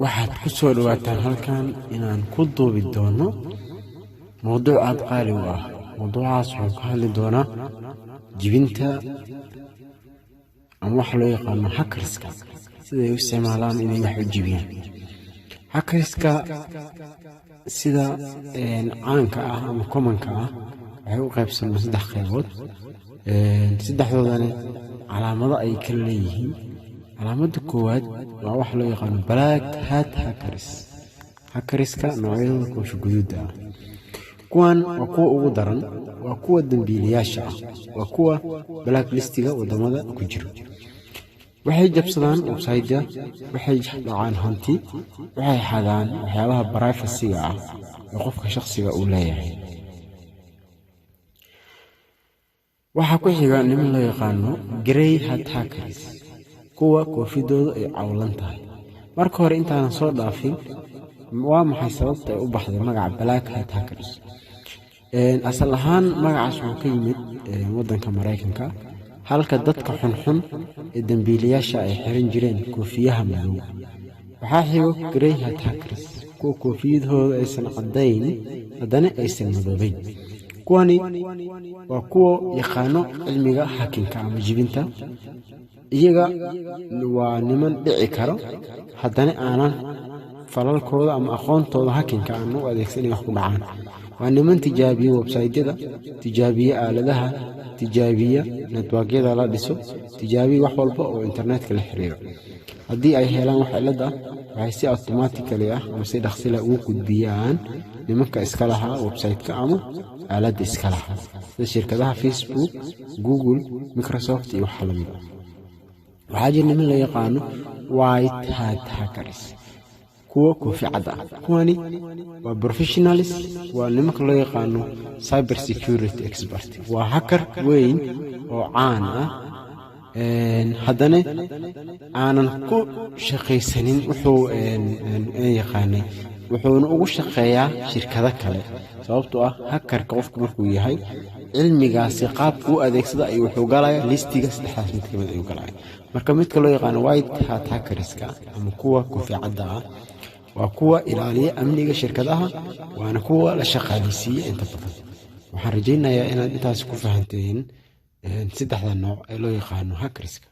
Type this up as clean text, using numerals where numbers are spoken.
Waxaad ku soo dhawaataan halkan inaan ku duubi doono mowduuc aada qaali u ah. Mowduucaas wuxuu ka hadli doonaa jibinta ama waxa loo yaqaano hackerska, siday u isticmaalaan inay wax u jibiyaan. Hackerska sida caanka ah ama commonka ah waxay u qaybsamaan saddex qaybood. Saddexdoodana calaamado ay kala leeyihiin. Calaamadda koowaad waa waxa loo yaqaano black hat hackers, hackerska noocyadooda koofi guduuda ah. Kuwan waa kuwa ugu daran, waa kuwa dambiilayaasha ah, waa kuwa black listiga wadamada ku jiro. Waxay jabsadaan website-ya, waxay dhacaan hanti, waxay xadaan waxyaabaha privacy-ga ah ee qofka shakhsiga uu leeyahay. Waxaa ku xiga niman loo yaqaano grey hat hackers, kuwa koofidoodu ay cawlan tahay. Marka hore, intaanan soo dhaafin, waa maxay sababta ay u baxday magaca black hat hackers? Asal ahaan magacaas wuxuu ka yimid waddanka Maraykanka, halka dadka xunxun ee dambiilayaasha ay xiran jireen koofiyaha madow. Waxaa xigo grey hat hackers, kuwa koofiyadooda aysan caddayn haddana aysan madoobeyn. Kuwani waa kuwa yaqaano cilmiga hackinka ama jibinta. Iyaga waa niman dhici karo, haddana aanan falalkooda ama aqoontooda hackinka aan u adeegsan inay wax ku dhacaan. Waa niman tijaabiya website-yada, tijaabiya aaladaha, tijaabiya networkyada la dhiso, tijaabiya wax walba oo internetka la xiriiro. Haddii ay helaan wax cilad ah, waxay si automatically ah ama si dhaqsi leh ugu gudbiyaan nimanka iska lahaa website-ka ama aaladda iska lahaa, sida shirkadaha Facebook, Google, Microsoft iyo waxa lamid ah. Waxaa jira niman loo yaqaano white hat hackers, kuwa koofi cad ah. Kuwani waa professionals, waa nimanka loo yaqaano cyber security expert. Waa hacker weyn oo caan ah, haddana aanan ku shaqaysanin wuxuu yaqaanay, wuxuuna ugu shaqeeyaa shirkado kale, sababtoo ah hackerka qofku markuu yahay cilmigaasi qaabku u adeegsada ayuu wuxuu galaya listiga. Saddexdaas mid kamid ayuu galaya. Marka midka loo yaqaano white hat hackerska ama kuwa koofi cadda ah waa kuwa ilaaliya amniga shirkadaha, waana kuwa la shaqaaleysiiya inta badan. Waxaan rajaynayaa inaad intaas ku fahanteen saddexda nooc ee loo yaqaano hackerska.